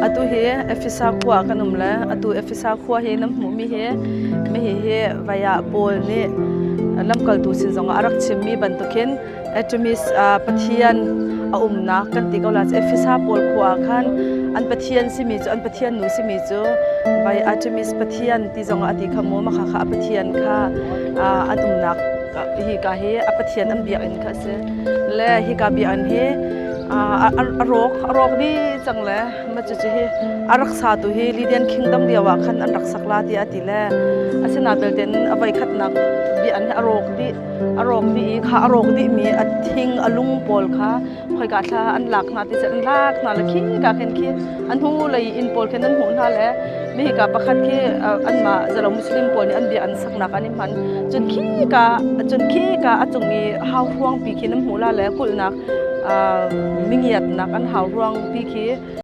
Atu hi Efesa khua ah kan um le atu Efesa khua hi nan hmuhmi hi mi hi vai ah Paul nih lamkaltu sin zongah a rak chimmi bantukin Artemis pathian a umnak kan ti ko la. Efesa pawl khua ah khan an pathian simi cu an pathian nu simi cu vai Artemis pathian ti zongah a ti kha mu makha kha a pathian kha an umnak hi ka hi a pathian an biakinn kha a si le hika biakinn hi a rawk a rawk dih cang le ma cucu hi a rak satu hi Lydian Kingdom lio ah khan an rak sak la tiah a ti le asina belte a voi khatnak biakinn hi a rawk dih a rawk dih i kha a rawk dihmi a thing a lung pawl kha khoika thla an lak hna ti an lak hna le khi ka khin khi a hnu lei inn pawl khin an hmuh hna le mi hika pakhat khi anmah zalo Muslim pawl nih an bia an saknak an i hman cun khi ka cun khi ka a cung i hau hruang pi khi nan hmuh la le kulhnak mingiatnak an hau ruang pi khi.